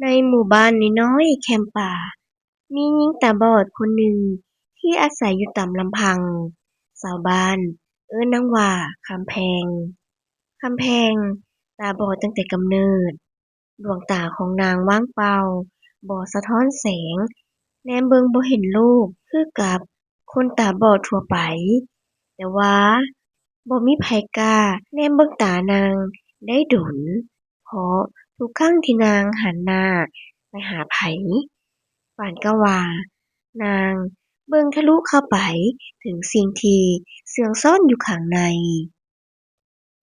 ໃນໝູ່ບ້ານນ້ອຍໆແຄມປ່າ ມີຍິງຕາບອດຄົນໜຶ່ງທີ່ອາໄສຢູ່ຕາມລຳພັງ. ຊາວບ້ານເອີ້ນນາງວ່າຄຳແພງ. ຄຳແພງຕາບອດຕັ້ງແຕ່ກຳເນີດ. ດວງຕາຂອງນາງວ່າງເປົ່າ, ບໍ່ສະທ້ອນແສງ, ແນມເບິ່ງບໍ່ເຫັນໂລກຄືກັບຄົນຕາບອດທົ່ວໄປ. ແຕ່ວ່າບໍ່ມີໃຜກ້າແນມເບິ່ງຕານາງໄດ້ດົນ, ເພາະທຸກຄັ້ງທີ່ນາງຫັນໜ້າໄປຫາໃຜ, ປານກັບວ່ານາງເບິ່ງທະລຸເຂົ້າໄປເຖິງສິ່ງທີ່ເຊື່ອງຊ້ອນຢູ່ຂ້າງໃນ.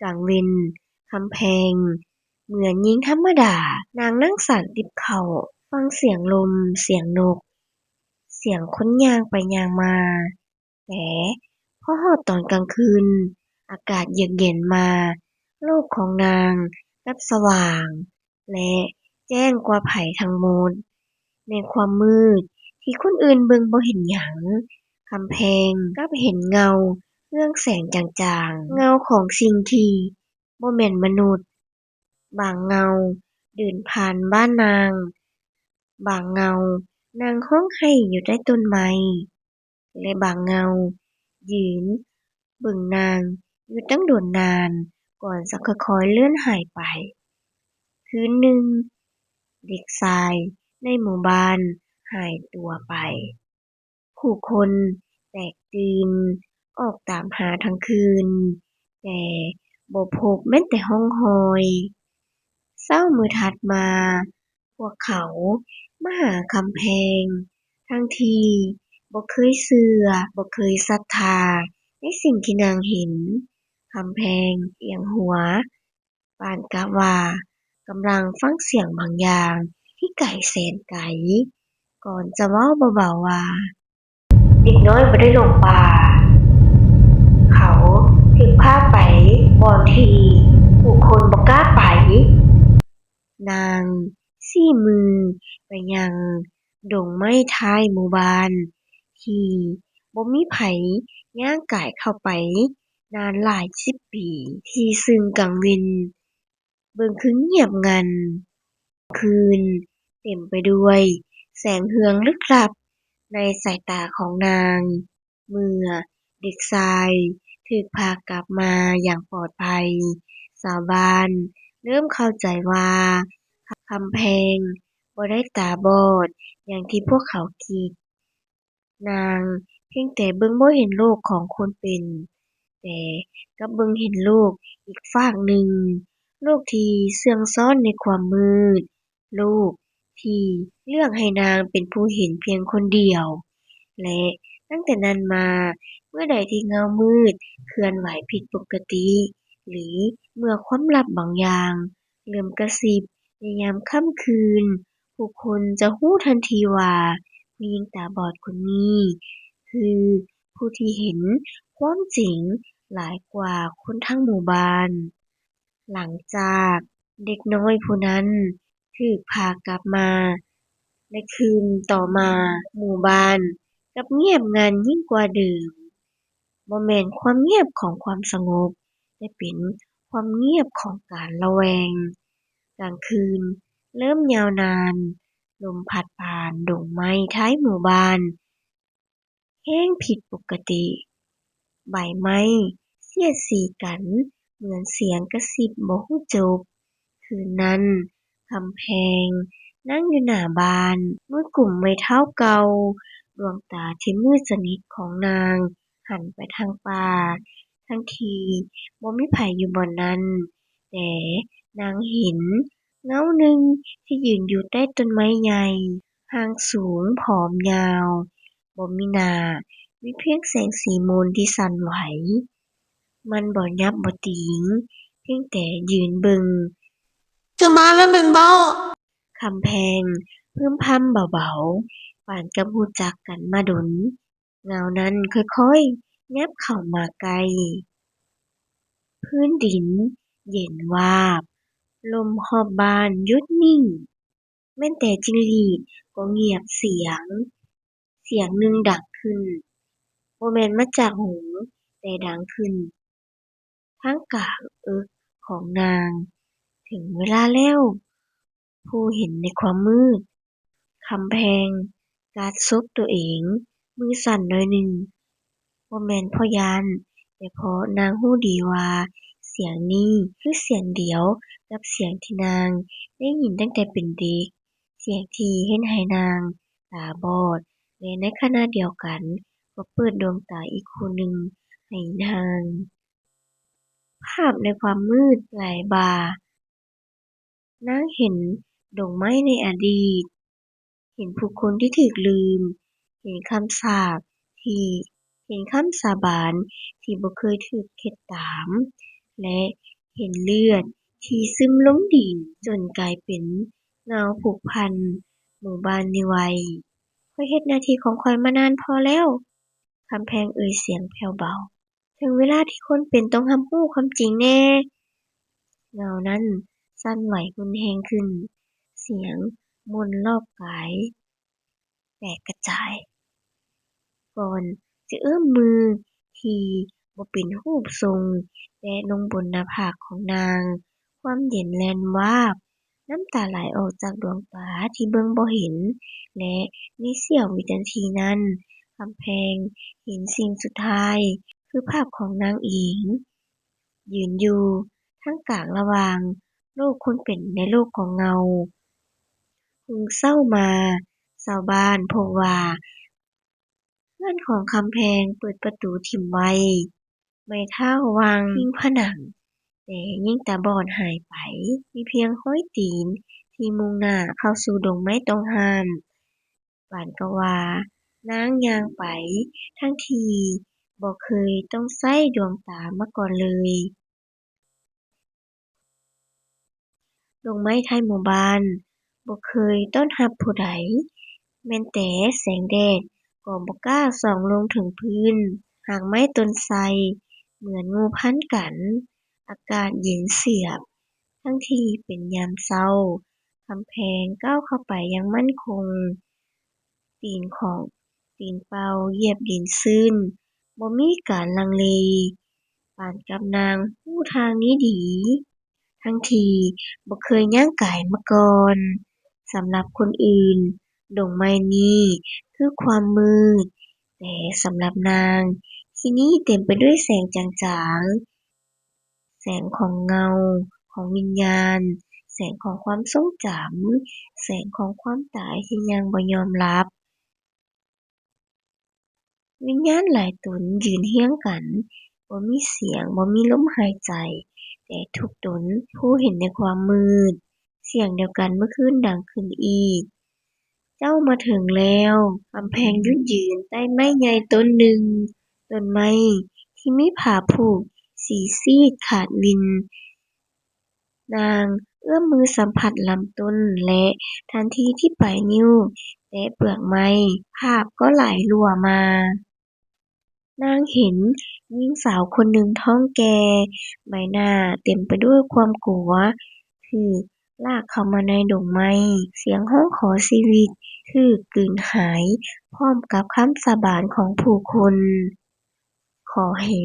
ກາງເວັນ, ຄຳແພງເໝືອນຍິງທຳມະດາ, ນາງນັ່ງສານຕິບເຂົ້າ, ຟັງສຽງລົມ, ສຽງນົກ, ສຽງຄົນຍ່າງໄປຍ່າງມາ. ແຕ່ພໍຮອດຕອນກາງຄືນ, ອາກາດເຢືອກເຢັນມາ, ໂລກຂອງນາງກັບສະຫວ່າງ ແລະ ແຈ້ງກວ່າໃຜທັງໝົດ. ໃນຄວາມມືດທີ່ຄົນອື່ນເບິ່ງບໍ່ເຫັນຫຍັງ, ຄຳແພງກັບເຫັນເງົາເຮືອງແສງຈາງໆ, ເງົາຂອງສິ່ງທີ່ບໍ່ແມ່ນມະນຸດ. ບາງເງົາເດີນຜ່ານບ້ານນາງ, ບາງເງົານັ່ງຮ້ອງໄຫ້ຢູ່ໃຕ້ຕົ້ນໄມ້. ແລະ ບາງເງົາຢືນເບິ່ງນາງຢູ່ຕັ້ງດົນນານ ກ່ອນຈະຄ່ອຍໆເລື່ອນຫາຍໄປ. ຄືນໜຶ່ງ, ເດັກຊາຍໃນໝູ່ບ້ານຫາຍຕົວໄປ. ຜູ້ຄົນແຕກຕື່ນອອກຕາມຫາທັງຄືນ, ແຕ່ບໍ່ພົບແມ້ນແຕ່ຮ່ອງຮອຍ. ເຊົ້າມື້ຖັດມາ, ພວກເຂົາມາຫາຄຳແພງ, ທັງທີ່ບໍ່ເຄີຍເຊື່ອ, ບໍ່ເຄີຍສັດທາໃນສິ່ງທີ່ນາງເຫັນ. ຄຳແພງອຽງຫົວ, ປານກັບວ່າກຳລັງຟັງສຽງບາງຢ່າງທີ່ໄກແສນໄກ, ກ່ອນຈະເວົ້າເບົາໆວ່າ, ເດັກນ້ອຍບໍ່ໄດ້ຫຼົງປ່າ, ເຂົາຖືກພາໄປບ່ອນທີ່ຜູ້ຄົນບໍ່ກ້າໄປ. ນາງຊີ້ມືໄປຍັງດົງໄມ້ທ້າຍໝູ່ບ້ານ ທີ່ບໍ່ມີໃຜຍ່າງກາຍເຂົ້າໄປນານຫຼາຍສິບປີ, ທີ່ຊຶ່ງກາງເວັນ ເບິ່ງຄືງຽບງັນ, ຄືນເຕັມໄປດ້ວຍແສງເຮືອງລຶກລັບໃນສາຍຕາຂອງນາງ. ເມື່ອເດັກຊາຍຖືກພາກັບມາຢ່າງປອດໄພ, ຊາວບ້ານເລີ່ມເຂົ້າໃຈວ່າຄຳແພງບໍ່ໄດ້ຕາບອດຢ່າງທີ່ພວກເຂົາຄິດ. ນາງພຽງແຕ່ເບິ່ງບໍ່ເຫັນໂລກຂອງຄົນເປັນ, ແຕ່ກັບເບິ່ງເຫັນໂລກອີກຟາກໜຶ່ງ, ໂລກທີ່ເຊື່ອງຊ້ອນໃນຄວາມມືດ, ໂລກທີ່ເລືອກໃຫ້ນາງເປັນຜູ້ເຫັນພຽງຄົນດຽວ. ແລະ ຕັ້ງແຕ່ນັ້ນມາ, ເມື່ອໃດທີ່ເງົາມືດເຄື່ອນໄຫວຜິດປົກກະຕິ ຫຼື ເມື່ອຄວາມລັບບາງຢ່າງເລີ່ມກະຊິບໃນຍາມຄ່ຳຄືນ, ຜູ້ຄົນຈະຮູ້ທັນທີວ່າຜູ້ຍິງຕາບອດຄົນນີ້ຄືຜູ້ທີ່ເຫັນຄວາມຈິງຫຼາຍກວ່າຄົນທັງໝູ່ບ້ານ. ຫຼັງຈາກເດັກນ້ອຍຜູ້ນັ້ນຖືກພາກັບມາໃນຄືນຕໍ່ມາ, ໝູ່ບ້ານກັບງຽບງັນຍິ່ງກວ່າເດີມ. ບໍ່ແມ່ນຄວາມງຽບຂອງຄວາມສະຫງົບ, ແຕ່ເປັນຄວາມງຽບຂອງການລະແວງ. ກາງຄືນເລີ່ມຍາວນານ, ລົມພັດຜ່ານດົງໄມ້ທ້າຍໝູ່ບ້ານແຮງຜິດປົກກະຕິ. ໃບໄມ້ສຽດສີກັນເໝືອນສຽງກະຊິບບໍ່ຮູ້ຈົບ. ຄືນນັ້ນ, ຄຳແພງນັ່ງຢູ່ໜ້າບ້ານ, ມືກຸມໄມ້ເທົ້າເກົ່າ. ດວງຕາທີ່ມືດສະໜິດຂອງນາງຫັນໄປທາງປ່າ, ທັງທີ່ບໍ່ມີໃຜຢູ່ບ່ອນນັ້ນ, ແຕ່ນາງເຫັນເງົາໜຶ່ງທີ່ຢືນຢູ່ໃຕ້ຕົ້ນໄມ້ໃຫຍ່, ຮ່າງສູງ ຜອມຍາວ, ບໍ່ມີໜ້າ, ມີພຽງແສງສີມົນທີ່ສັ່ນໄຫວ. ມັນບໍ່ຫຍັບບໍ່ຕີງ, ພຽງແຕ່ຢືນເບິ່ງ. ເຈົ້າມາແລ້ວແມ່ນບໍ່? ຄຳແພງພິມພຳເບົາໆ, ປານກັບຮູ້ຈັກກັນມາດົນ. ເງົານັ້ນຄ່ອຍໆຫຍັບເຂົ້າມາໃກ້. ພື້ນດິນເຢັນວາບ, ລົມຮອບບ້ານຢຸດນິ່ງ. ແມ່ນແຕ່ຈິງຫຼີດກໍງຽບສຽງ. ສຽງໜຶ່ງດັງຂຶ້ນ, ບໍ່ແມ່ນມາຈາກຫູ, ແຕ່ດັງຂຶ້ນທາງກາງເອິກຂອງນາງ. ເຖິງເວລາແລ້ວ. ຜູ້ເຫັນໃນຄວາມມືດ. ຄຳແພງກັດສົບໂຕເອງ, ມືສັ່ນໜ້ອຍໜຶ່ງ. ບໍ່ແມ່ນເພາະຢ້ານ, ແຕ່ເພາະນາງຮູ້ດີວ່າສຽງນີ້ຄືສຽງດຽວກັບສຽງທີ່ນາງໄດ້ຍິນຕັ້ງແຕ່ເປັນເດັກ, ສຽງທີ່ເຮັດໃຫ້ນາງຕາບອດ ແລະ ໃນຂະນະດຽວກັນກໍເປີດດວງຕາອີກຄູ່ໜຶ່ງໃຫ້ນາງ. ພາບໃນຄວາມມືດຫຼາຍບ່າ. ນາງເຫັນດົງໄມ້ໃນອະດີດ, ເຫັນຜູ້ຄົນທີ່ຖືກລືມ, ເຫັນຄຳສາບທີ່, ເຫັນຄຳສາບານທີ່ບໍ່ເຄີຍຖືກເຮັດຕາມ ແລະ ເຫັນເລືອດທີ່ຊຶມລົງດິນຈົນກາຍເປັນເງົາຜຸພັນໝູ່ບ້ານນີ້ໄວ້. ຂ້ອຍເຮັດໜ້າທີ່ຂອງຂ້ອຍມານານພໍແລ້ວ, ຄຳແພງເອີ່ຍສຽງແຜ່ວເບົາ. ເຖິງເວລາທີ່ຄົນເປັນຕ້ອງຮັບຮູ້ຄວາມຈິງແດ່. ເງົານັ້ນສັ່ນໄຫວຮຸນແຮງຂຶ້ນ, ສຽງໝົນລອບກາຍແຕກກະຈາຍ. ກ່ອນຈະເອື້ອມມືທີ່ບໍ່ເປັນຮູບຊົງແຕະລົງບົນໜ້າຜາກຂອງນາງ, ຄວາມເຢັນແລ່ນວາບ. ນ້ຳຕາໄຫຼອອກຈາກດວງຕາທີ່ເບິ່ງບໍ່ເຫັນ ແລະ ໃນສ່ຽວວິນາທີນັ້ນ, ຄຳແພງເຫັນສິ່ງສຸດທ້າຍ ຄືພາບຂອງນາງເອງ ຢືນຢູ່ທ່າມກາງລະຫວ່າງໂລກຄົນເປັນ ແລະ ໂລກຂອງເງົາ. ຮຸ່ງເຊົ້າມາ, ຊາວບ້ານພົບວ່າ ເຮືອນຂອງຄຳແພງເປີດປະຕູຖິ້ມໄວ້, ໄມ້ເທົ້າວາງພິງຜະໜັງ, ແຕ່ຍິ່ງຕາບອດຫາຍໄປ, ມີພຽງຮອຍຕີນທີ່ມຸ່ງໜ້າເຂົ້າສູ່ດົງໄມ້ຕ້ອງຫ້າມ. ປານກັບວ່ານາງຍ່າງໄປ ທັງທີ່ບໍ່ເຄີຍຕ້ອງໃຊ້ດວງຕາມາກ່ອນເລີຍ. ດົງໄມ້ທ້າຍໝູ່ບ້ານບໍ່ເຄີຍຕ້ອນຮັບຜູ້ໃດ, ແມ່ນແຕ່ແສງແດດກໍບໍ່ກ້າສ່ອງລົງເຖິງພື້ນ. ຮາກໄມ້ຕົ້ນໄຊເໝືອນງູພັນກັນ, ອາກາດເຢັນສຽບ ທັງທີ່ເປັນຍາມເຊົ້າ. ຄຳແພງກ້າວເຂົ້າໄປຢ່າງໝັ້ນຄົງ. ຕີນຂອງ ຕີນເປົ່າຢຽບດິນຊື່ນ, ບໍ່ມີການລັງເລ, ປານກັບນາງຮູ້ທາງນີ້ດີ, ທັງທີ່ບໍ່ເຄີຍຍ່າງກາຍມາກ່ອນ. ສຳລັບຄົນອື່ນ, ດົງໄມ້ນີ້ຄືຄວາມມືດ, ແຕ່ສຳລັບນາງ, ທີ່ນີ້ເຕັມໄປດ້ວຍແສງຈາງໆ. ແສງຂອງເງົາ, ຂອງວິນຍານ, ແສງຂອງຄວາມຊົງຈຳ, ແສງຂອງຄວາມຕາຍທີ່ຍັງບໍ່ຍອມຫຼັບ. ວິນຍານຫຼາຍຕົນຢືນຮຽງກັນ, ບໍ່ມີສຽງ, ບໍ່ມີລົມຫາຍໃຈ, ແຕ່ທຸກຕົນຜູ້ເຫັນໃນຄວາມມືດ. ສຽງດຽວກັນເມື່ອຄືນດັງຂຶ້ນອີກ. ເຈົ້າມາເຖິງແລ້ວ. ຄຳແພງຢຸດຢືນໃຕ້ໄມ້ໃຫຍ່ຕົ້ນໜຶ່ງ, ຕົ້ນໄມ້ທີ່ມີຜ້າຜູກສີຊີດຂາດວິ່ນ. ນາງເອື້ອມມືສຳຜັດລຳຕົ້ນ ແລະ ທັນທີທີ່ປາຍນິ້ວແຕະເປືອກໄມ້, ພາບກໍໄຫຼຫຼວມາ. ນາງເຫັນຍິງສາວຄົນໜຶ່ງທ້ອງແກ່, ໃບໜ້າເຕັມໄປດ້ວຍຄວາມກົວ, ຖືກລາກເຂົ້າມາໃນດົງໄມ້. ສຽງຮ້ອງຂໍຊີວິດຖືກກືນຫາຍພ້ອມກັບຄຳສາບານຂອງຜູ້ຄົນ. ຂໍໃຫ້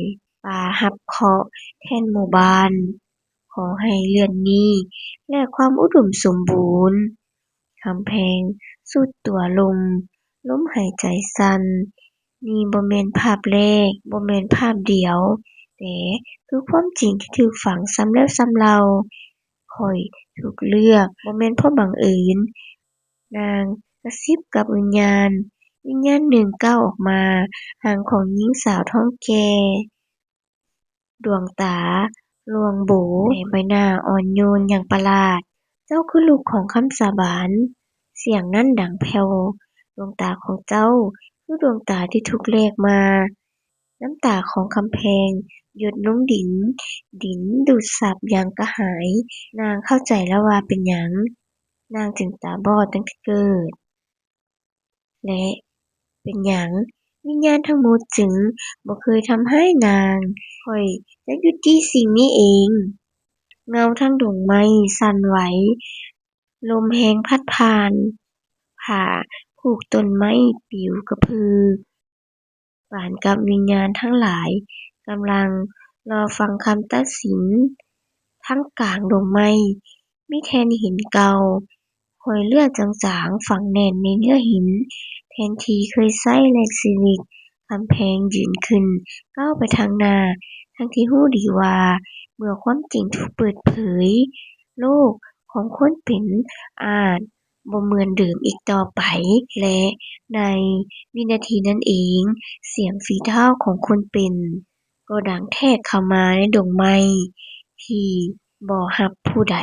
ປ່າຮັບເຄາະແທນໝູ່ບ້ານ. ຂໍໃຫ້ເລື່ອນນີ້ແລກຄວາມອຸດົມສົມບູນ. ຄຳແພງຊຸດຕົວລົງ, ລົມຫາຍໃຈສັ່ນ. ນີ້ບໍ່ແມ່ນພາບແລກ, ບໍ່ແມ່ນພາບດຽວ, ແຕ່ຄືຄວາມຈິງທີ່ຖືກຝັງຊ້ຳແລ້ວຊ້ຳເລົ່າ. ຂ້ອຍຖືກເລືອກ, ບໍ່ແມ່ນເພາະບັງເອີນ. ນາງກະຊິບກັບວິນຍານ. ວິນຍານໜຶ່ງກ້າວອອກມາ, ຮ່າງຂອງຍິງສາວທ້ອງແກ່. ດວງຕາຫຼວງໂບ, ແຕ່ໃບໜ້າອ່ອນໂຍນຢ່າງປະຫຼາດ. ເຈົ້າຄືລູກຂອງຄຳສາບານ. ສຽງນັ້ນດັງແຜ່ວ. ດວງຕາຂອງເຈົ້າຄືດວງຕາທີ່ຖືກແລກມາ. ນ້ຳຕາຂອງຄຳແພງຢົດລົງດິນ. ດິນດູດຊັບຢ່າງກະຫາຍ. ນາງເຂົ້າໃຈແລ້ວວ່າເປັນຫຍັງນາງຈຶ່ງຕາບອດຕັ້ງແຕ່ເກີດ. ແລະ ເປັນຫຍັງວິນຍານທັງໝົດຈຶ່ງບໍ່ເຄີຍທຳຮ້າຍນາງ? ຂ້ອຍຈະຢຸດຕິສິ່ງນີ້ເອງ. ເງົາທັງດົງໄມ້ສັ່ນໄຫວ, ລົມແຮງພັດຜ່ານ, ຜ້າຜູກຕົ້ນໄມ້ປິວກະພຶ. ປານກັບວິນຍານທັງຫຼາຍກຳລັງລໍຟັງຄຳຕັດສິນ. ທັງກາງດົງໄມ້ມີແທ່ນຫີນເກົ່າ, ຮອຍເລືອດຈາງໆຝັງແໜ້ນໃນເນື້ອຫີນ ແທນທີ່ເຄີຍໃຊ້ແລກຊີວິດ. ກຳແພງຢືນຂຶ້ນ ກ້າວໄປທາງໜ້າ ທັງທີ່ຮູ້ດີວ່າ ເມື່ອຄວາມຈິງຖືກເປີດເຜີຍ, ໂລກຂອງຄົນເປັນອາດບໍ່ເໝືອນເດີມອີກຕໍ່ໄປ ແລະ ໃນວິນາທີນັ້ນເອງ, ສຽງຝີເທົ້າຂອງຄົນເປັນກໍດັງແທກເຂົ້າມາໃນດົງໄມ້ທີ່ບໍ່ຮັບຜູ້ໃດ.